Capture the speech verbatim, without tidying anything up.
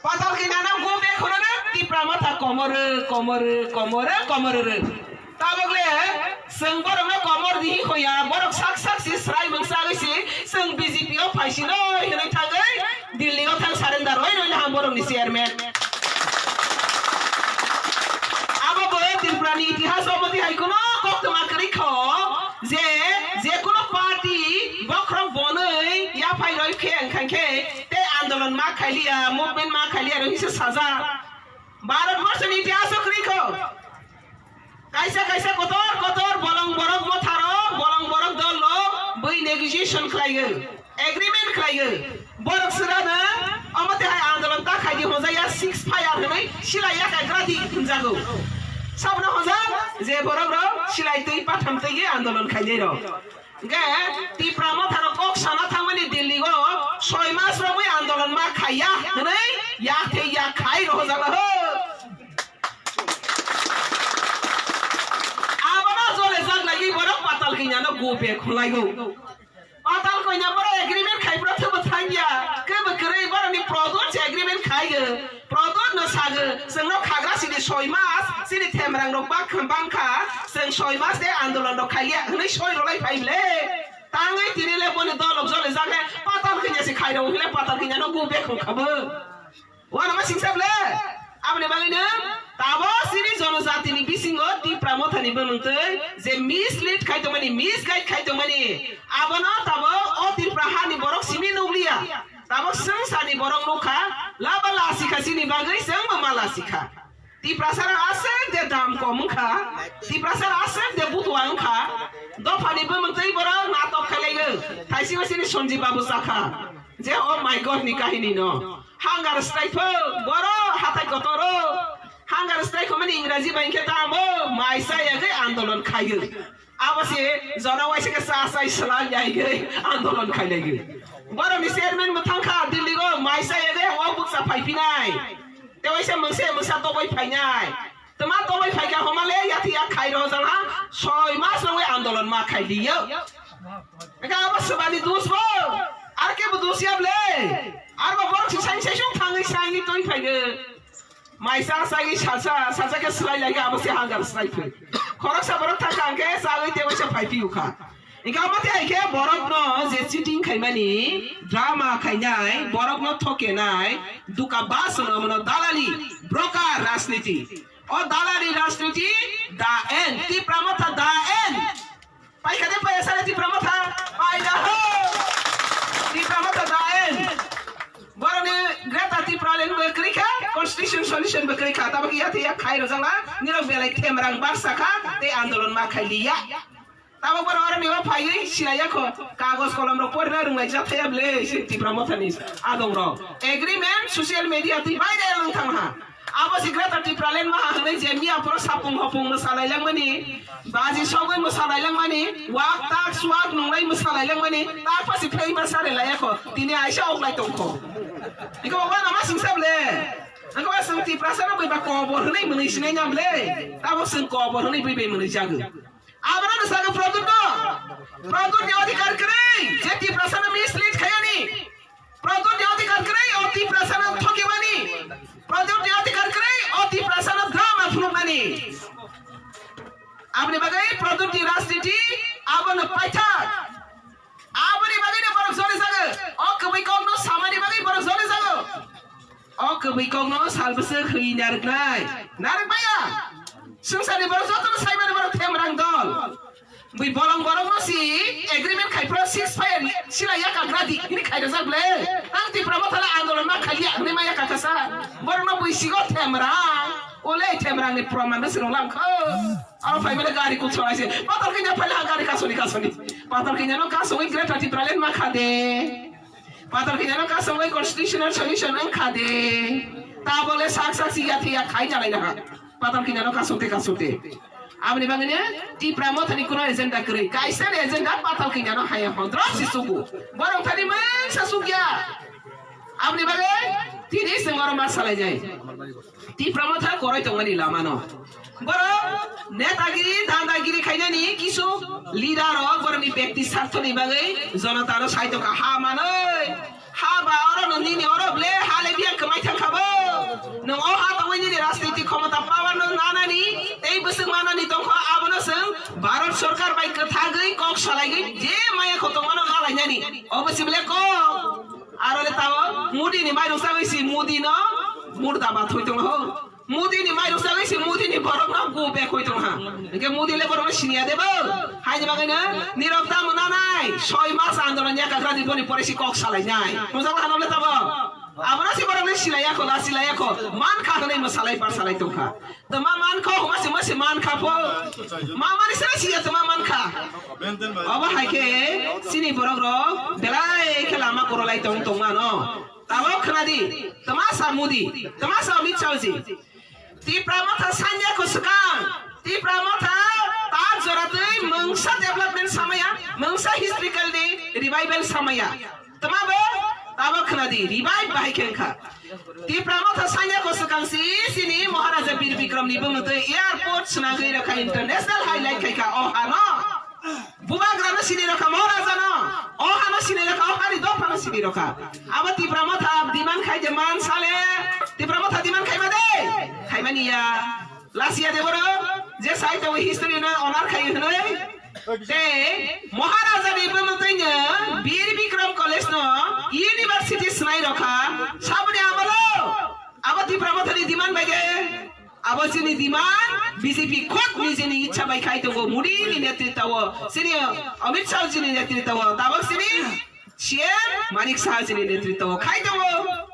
Patal khe nana go back hono na Tipra Motha komor, komor, komor, komor. Tabok le chwng borok no komor di hoya, borok sak sak si srai mung sagwi si chwng B J P o phaisi noi hinwi thangwi Delhi o thang surrender oi roi ham borok ni chairman. Abo bo Tripura ni itihas o modi hai kuno koktwma kwrwi kho je, je kuno party bokhorok bonwi yaphai roi khe wngkha khe tei andolon ma khailiya, movement ma khailiya roi se sajak. Bharat borso ni itihas o kwrwi kho. Kaisa kaisa kotor kotor bolong borok motharo, bolong borok dol lo bui negotiation khlaiyo, agreement khlaiyo. Borok sirano omo te hai andolon ta khaidi hojaya six fire hwnwi silai ya kaigra di hwnjago. Sabno hojak je borok rok silai twi patham twi andolon khainai rok. Hingke Tipra Mothano kok sana thangmani Delhi o soi mas romwi andolon ma khaiya hwnwi yak thei yak khai rohojak ho. Abono jole jak lagi borok patal kanya no go back khulaigo. Patal kanya borok agreement khai pro thebo thangya. Kebo kwrwi borok ni product agreement khaigo. Product no sago, chwngno khagra sini soi mas, sini themrang rok bak bangkha, chwng soi mas de andolon rok khaiya, hwnwi soi rolai phai le. Tangwi tini le boni dolok jole jage, patal kanya se khai rok, hwnle patal kanya no go back khabo. Wana ma singsa ble, aboni bagwi no, tabo sini jonojati ni bisingo Tipra Mothani bwmwng twi, je mislead khai tongmani, misguide khai tongmani, abono tabo o Tripura hani borok simi nukliya. Tabok swngcharni borok nukha, laba lasikha chini bagwi chwngbo ma lasikha. Tiprasarok aswk de dam kom wngkha, Tiprasarok aswk de butua wngkha, dophani bwmwng twi borok natok khailaigo, thaisingo chini Sanjeev babu sakha, je oh my God ni kahini no, hunger strike pho, borok hatai kotoro, hunger strike hwnmani Ingraji bai khe tamo, mai chayagwi andolon khaigo. Abo se jora waisa khe cha chai swlai ya higwi andolon khailai gwi. Borok ni chairman bo thang kha Delhi o mai cha ya de o bukcha phai phinai. Te waisa mungsa mungsa toboi phainai. Tma toboi phai kha homa le ya thi ya khai ro jang ha soi mas rogwi andolon ma khai di yo. Eka abo swbani dus bo. Ar ke bo dus ya ble. Ar bo borok si sai sai sung thangwi sai ni twi phai gwi. Mai cha chagwi salsa, salsa khe swlai lai khe abo se hunger strike phai. Khoroksa borok thang kha hwnkhe chagwi tei waisa phai phiyokha. Hwnkhe omo tei hai khe borokno je cheating khaimani, drama khainai, borokno thokenai, duka bas hwno omono dalali, broker rajniti. O dalali rajniti da end, Tipra Motha da end. Paikha de paya sare Tipra Motha. Paida ho. Tipra Motha da end. Boroni Greater Tipraland bo kwrwi kha, constitution solution bo kwrwi kha. Tabok ya thei ya khai rojak na, nirok belai themrang baksa kha, tei andolon ma khai liya. Tabok borok oroni o phaiwi silai ya kho, kagoj kolom rok porina rwnglai jak thaya ble, se Tipra Mothani adong rok. Agreement social media twi viral wng thang ha. Abo se Greater Tipraland maha hwnwi je miya phoro sapung hopung mwsa lailangmani, baji sogwi mwsa lailangmani, wak tak swak nunglai mwsa lailangmani, tak pasi phai ma sare laiya kho, tini aisa oklai tong kho. Iko ba wana ma singsa ble. Iko ba sung Tiprasa no bai ba kobor hwnwi mwnwi sinai na ble. Abo sung kobor hwnwi bai bai mwnwi jago. Abraham sago Pradyut no. Pradyut ni adhikar kwrwi, je Tiprasa no mislead khayani. Pradyut ni adhikar kwrwi, o Tiprasa no thokimani. Pradyut ni adhikar kwrwi, o Tiprasa no drama phunukmani. Aboni bagwi Pradyut ni rajniti abono paithak. Aboni bagwi no borok joli jago. O kwbwi kokno samani bagwi borok joli jago. O kwbwi kokno sal bwswk hwi narwknai. Narwk maya. Swngcharni borok jotono saimani borok themrang dol. Bui bolong borokno si agreement khai phro six fire sila ya kagra di. Ini khai rajak ble. Ang Tipra Motha la andolon ma khaliya hwnwi maya kakasa. Borokno bui sigo themrang. Ole themrangni proman no sirok langkho. Aro phai bele gari kuk sonai se. Patal kanya phai ha gari kasoni kasoni. Patal kanya no kasongwi Greater Tipraland ma khade. Patal kanya no kasongwi constitutional solution ang khade. Ta bole sak sak si ya thi ya khai jalai na ha. Patal kanya no kasongte kasongte. Aboni bagwi ne Tipra Mothani kuno agenda kwrwi. Kaisa ni agenda Patal kanya no haya hondrop si suku. Borok thani mangsa sukya. Aboni bagwi tini sengoro ma salai jai. Tipra Motha koroi tongmani lama no. Borok netagiri, dandagiri khainani kisu leader rok borokni bekti sarthoni bagwi jonotano saitokha ha manwi. Ha ba oro no nini oro ble ha le biya kwmai thangkha bo. Bai kwthagwi kok salaigwi je maya khotongmano nalainani. Obo se bele kok. Aro le tabo Modi ni mairok sagwi si Modi no murda ba thoi tong ho. Modi ni mairok sagwi si Modi ni borok no go back hoi tong ha. Hingke Modi le borok no siniya debo. Hai je bagwi no nirok tamo nanai. Soi mas andolon ya kakra di boni pore si kok salainai. Mujak hano le tabo. Abono si borok no silaiya ko la silaiya ko. Man kha hwnwi mo salai par salai tong kha. Tama man kha, huma se, huma se man kha po. Ma mani sara siya tama man kha. Obo hai khe sini borok rok belai khe lama korolai tong tong mano. Tabo khna di, tama sa Modi, tama sa Amit Shah ji. Tipra Motha sanya ko swkang. Tipra Motha ta jora twi mungsa development samaya, mungsa historical day revival samaya. Tama bo, tabo khna di, revive bahai khe wngkha. Tipra Motha sanya ko swkang si, sini Maharaja Bir Bikram ni bumung twi airport swnagwi rwkha, international highlight khaikha o hano. Bubagra no sini rwkha, Maharaja no, o hano sini rwkha, o hani dopha no sini rwkha. Abo Tipra Motha demand khai de man sale, Tipra Motha demand khai ma de, khai mani ya. Lasia de boro, je sai to history no honor khai hwnwi. Te Maharaja ni bumung twi no Bir Bikram College no university swnai rwkha, saboni amalo. Abo Tipra Motha ni demand bai de. Abo chini demand B J P khud nijeni ichha bai khai tongo, Modi ni netritwa o, chini Amit Shah ji ni netritwa o, tabok chini C M Manik Saha ji ni netritwa o khai tongo.